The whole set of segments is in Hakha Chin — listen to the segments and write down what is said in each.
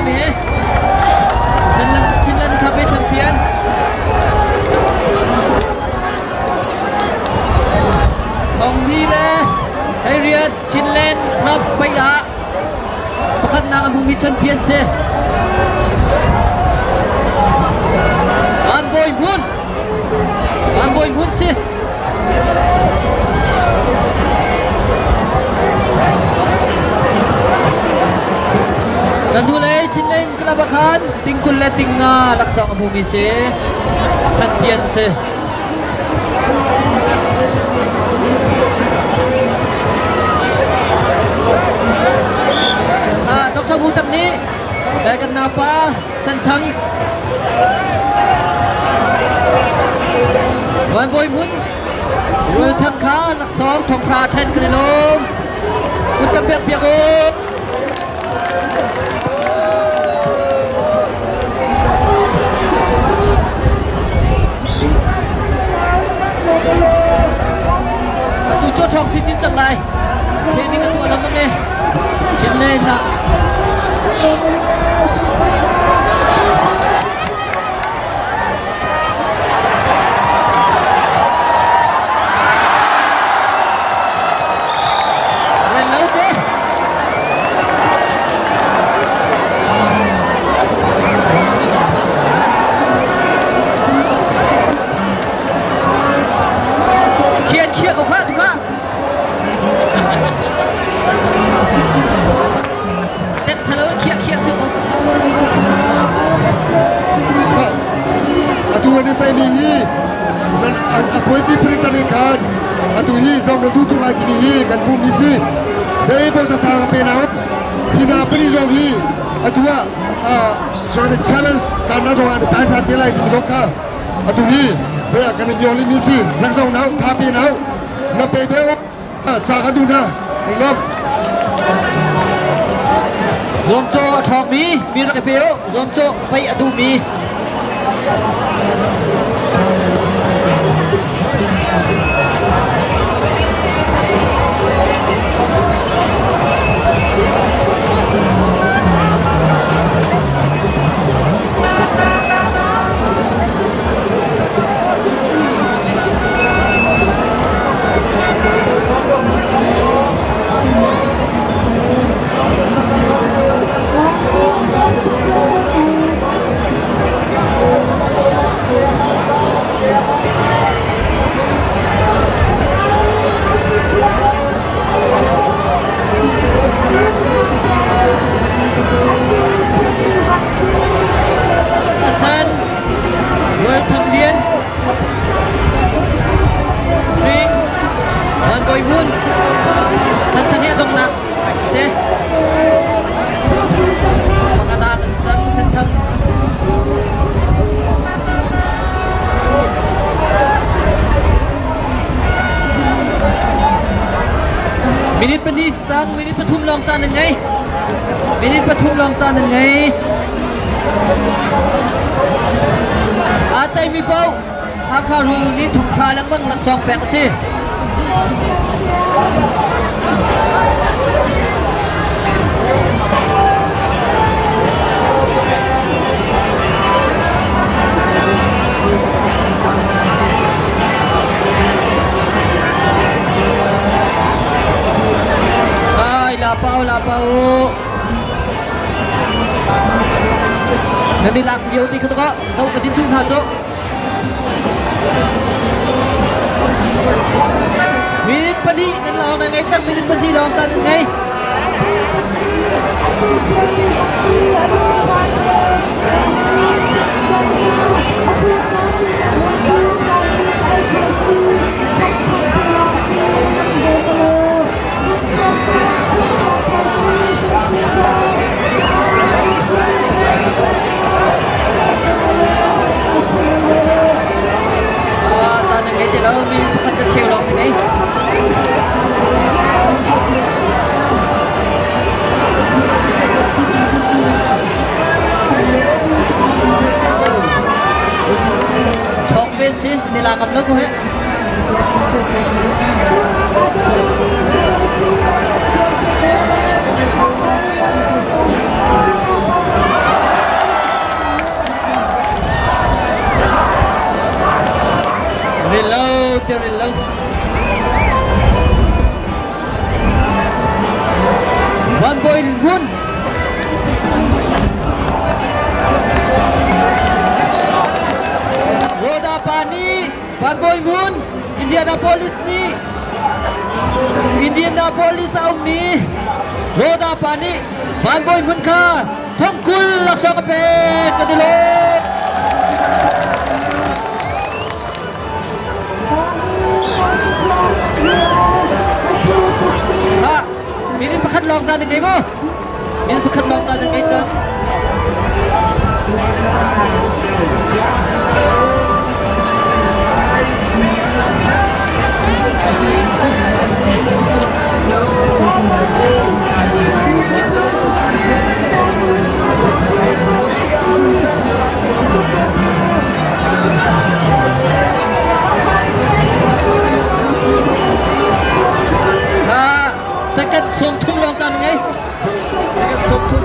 si me. Chinland Chinland Cup i champion. Thong Ni le Harriet Chinland Club pei ah pakhatnak a hmumi champion si. Van Bawi Hmun Van Bawi Hmun si. Kan hnulei Chinleng club ah khan ting 20 le ting nga laksawng a hmumi si. Champion si. Dr. Mu Tam nih dai kan napa Santhang Van Bawi Hmun Rual Thang kha laksawng thonghra ṭhen kan i lawm. Kut kan pek piak u. Atu cu ṭhawng chinchin cang lai. Training a tuah lengmang e. Chim le hlah. Ren lo te. Khian khia ko kha tu kha. Tek salo khia khia se ko. Atu an i peimi hi nan a puaici piritan in khan atu hi zong nan duh tuk lai timi hi kan hmuhmi si. Zei bo sa ka pe nau. Hi na pali zong hi atu ah zong challenge kan na zong an pai than te lai timi zong kha atu hi bia kan i bioli mi si. Rak zong nau tha pe nau. Na pe be ca kan duh na. Kan lawm. Zuamcaw a ṭhawngmi mi rak i pe u. Zuamcaw paih a duhmi. Asan Rual Thang Lian Sing Van Bawi Hmun Santhang hi a donghnak si. Pakhatnak a si cang Senthang. Minute 2 sang minute 3 lawng caan nan ngei. Minute 3 lawng caan nan ngei. Aa teimi paoh Hakha Rulun nih thonghra lengmang laksawng pek a si. Ai la pau la pau. Nan i lak lio ti kha to zo ka din tu hna cu. Minute 2 nan lawng nan ngei cang minute 2 lawng caan nan ngei. Caan na ngei ti lo minute pakhat ka cheu lawng na ngei. Chong ven si ni la ngam lo ko he. Van Bawi Hmun. Roda pa nih Van Bawi Hmun Indianapolis nih Indianapolis a ummi Roda pa nih Van Bawi Hmun kha thongkul laksawng a pek kan i lawm. Khah, minute pakhat lawng caan na ngei maw? Minute pakhat lawng caan na ngei cang. Kha second sawm thum lawng caan na ngei. Second sawm thum.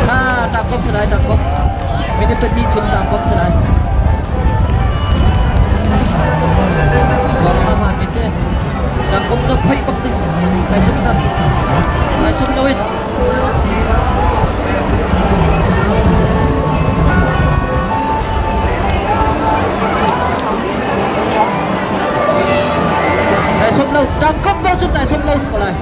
Kha tangkop salai tangkop. Minute pahnih chung tangkop salai. Wang ma mi se. Tangkop cu phei bak ding. Tai sum na. Tai sum lo in. Tai sum lo. Tangkop bo cu tai sum lo ko lai.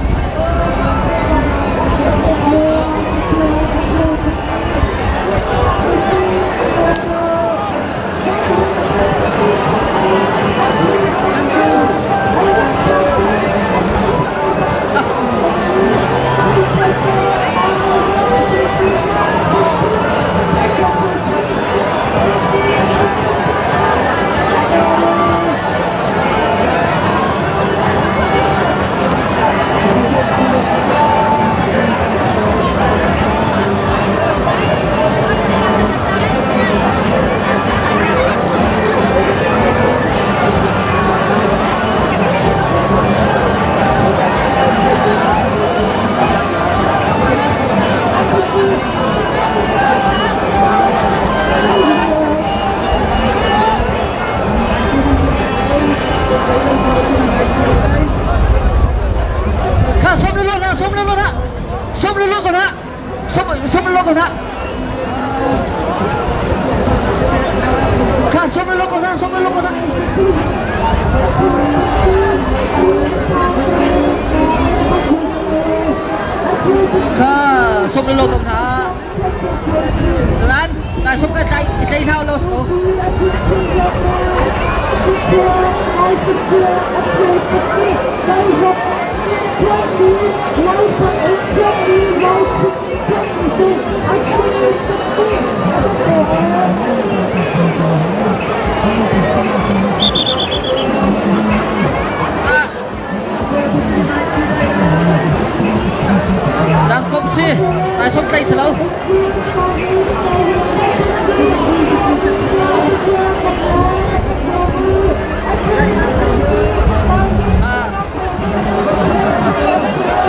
Kha som lu na som lu na som lu ko na som som lu ko na Kha som lu ko na som lu ko na Kha som lu ko na Salan tai som kai tlai tlai thau lo ko. Tangkom si, tai som tlai si lo.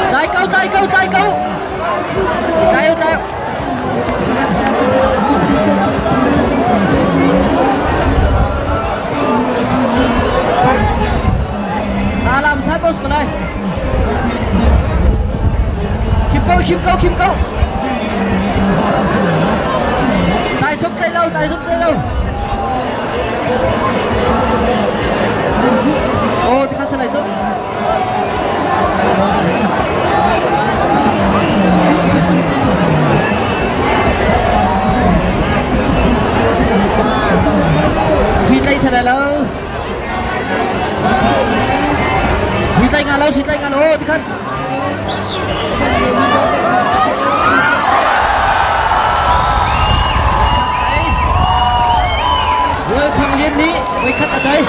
Tlai ko, tlai ko, tlai ko. Tlai ko, tlai ko. Alam sai bos ko lai. Khim ko, khim ko, khim ko. Tai sum tlai lo, tai sum tlai lo. Oh, tikhan salai tu. Sui tlai salai lo. Sui tlai nga lo, sui tlai nga lo, tikhan. Rual Thang Lian nih voikhat a tei.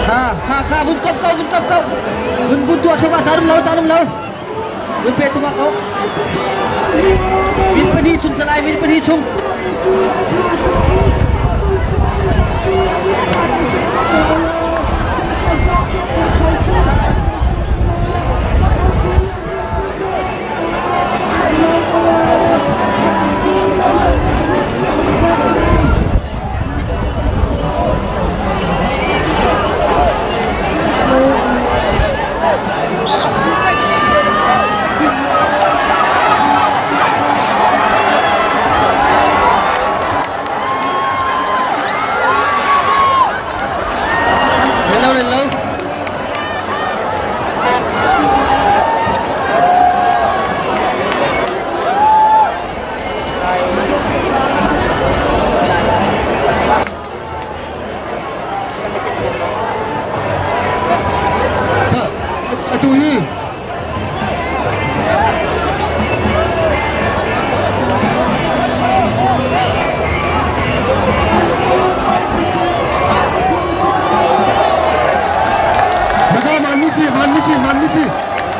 Kha, kha, kha, vun kop ko, vun kop ko. Vun vun tuah thluahmah, caan um lo, caan um lo. Run pe thuma ko. Min pahnih chung salai min pahnih chung. Hello, hello. Atu hi Maka man mi si man mi si man mi si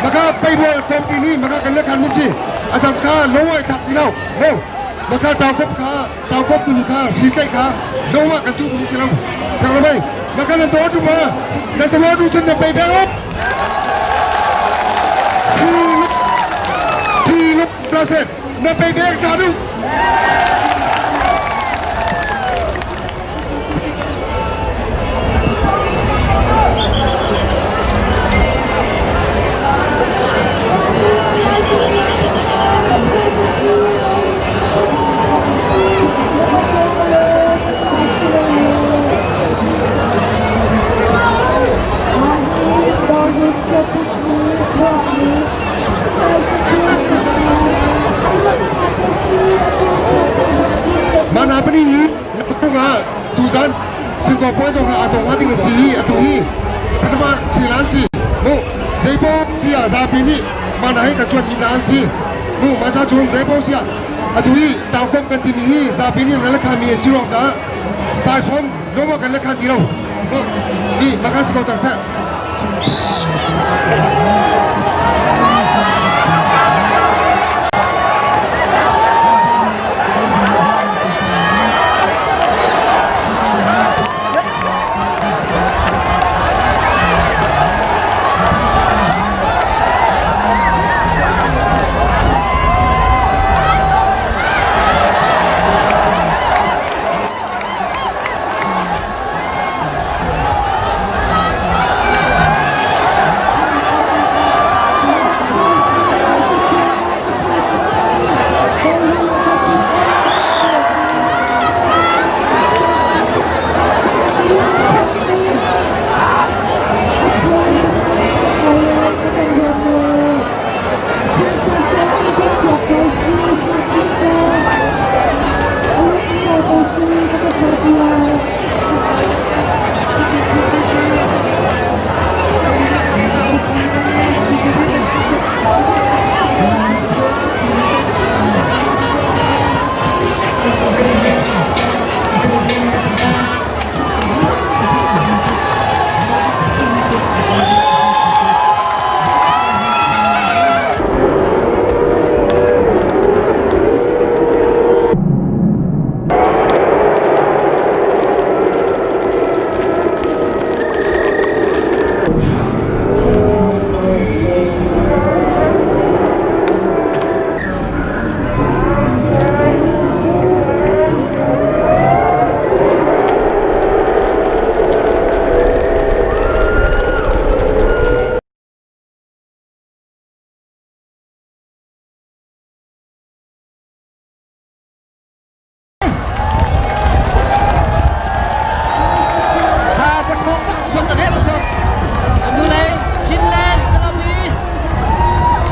maka payball company maka kan le khan mi si atang kha lowai thak ti lo mo maka tau kop kha tau kop tu kha hri tlaih kha lawng ah kan tu si lo tak lo mei maka nan to tu ma nan to tu chun nan pei beng thi lu plus nan pei beng cha du Mana pani hi ah tuzan singkawh puai zong ah aa tong ding a si hi atu hi Patama Chilan si mu zeipaw si ah zapi nih mana hi kan chuan mi na an si mu mata chun zeipaw si ah atu hi tangkom kan timi hi zapi nih nan la khami a si ruang caah taisawm zong kan la khan ti lo ni makan si ko cang seh.